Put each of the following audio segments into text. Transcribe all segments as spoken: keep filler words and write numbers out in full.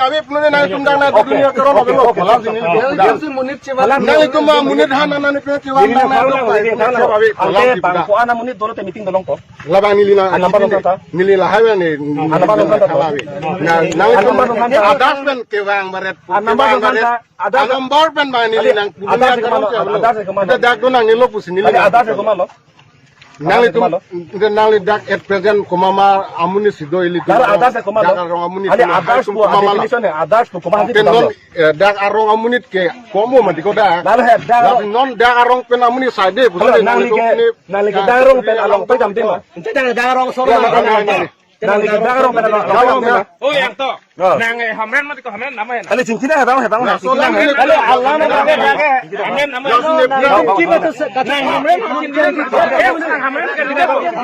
ave, puno nangtum dang na dunia karon ave lo. Kolam sini. Nangtum amonit han nangtum kevan nang na. Ante bang ko-an amonit dolo te meeting dolong ko. Labang neli na. Anam ba nangtum ta? Neli lahai ba ne. Anam ba nangtum ta? Hala ave. Na nangtum. Anam ba nangtum ta? Adas pen kevang baret. Anam ba nangtum ta? Adas. Anam ba pen ba neli nang. Adas ke ma lo? Adas ke ma lo? Dak do nang nelo pusi neli. Adas ke ma lo? Nangli tum, nangli dak at present komat ma amonit si do ili tum. Dak adas ke ma lo? Dak arong amonit. Adas pu definition he, adas pu komat ma? Dak arong amonit ke komo mati ko dak. Lalu he dak. Lalu non dak arong pen amonit side pu. Nangli ke, nangli ke dak arong pen along pen jam tema. Dak arong soro. Nangli ke dak arong pen along pen jam tema. Oh, yang to. Nang, eh, Hamren mati ko Hamren nama ya? Ale chingki na hetang hetang. Kali Allah na. Hamren mati ko. Nang Hamren mati ko. Hamren mati ko.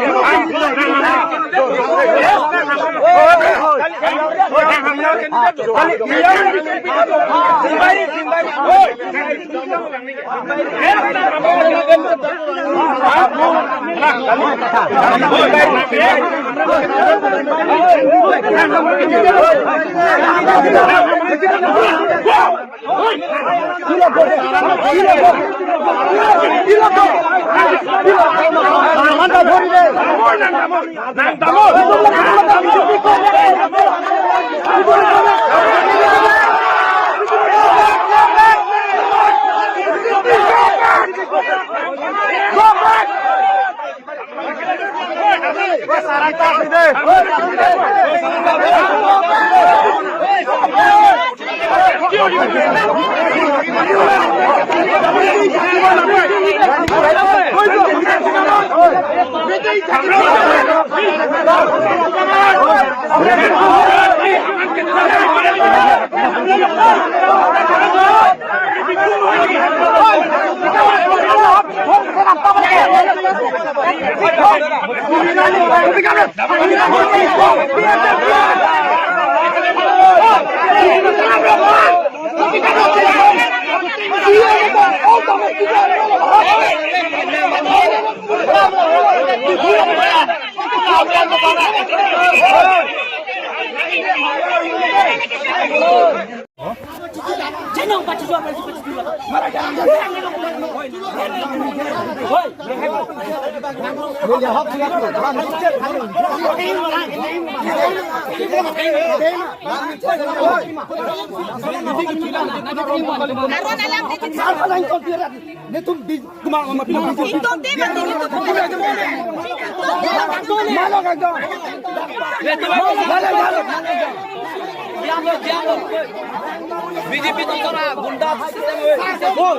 BJP দলর গুন্ডা system হয়ে গেছে। বল।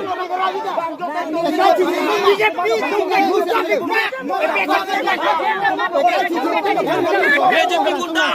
বিজেপি গুন্ডা।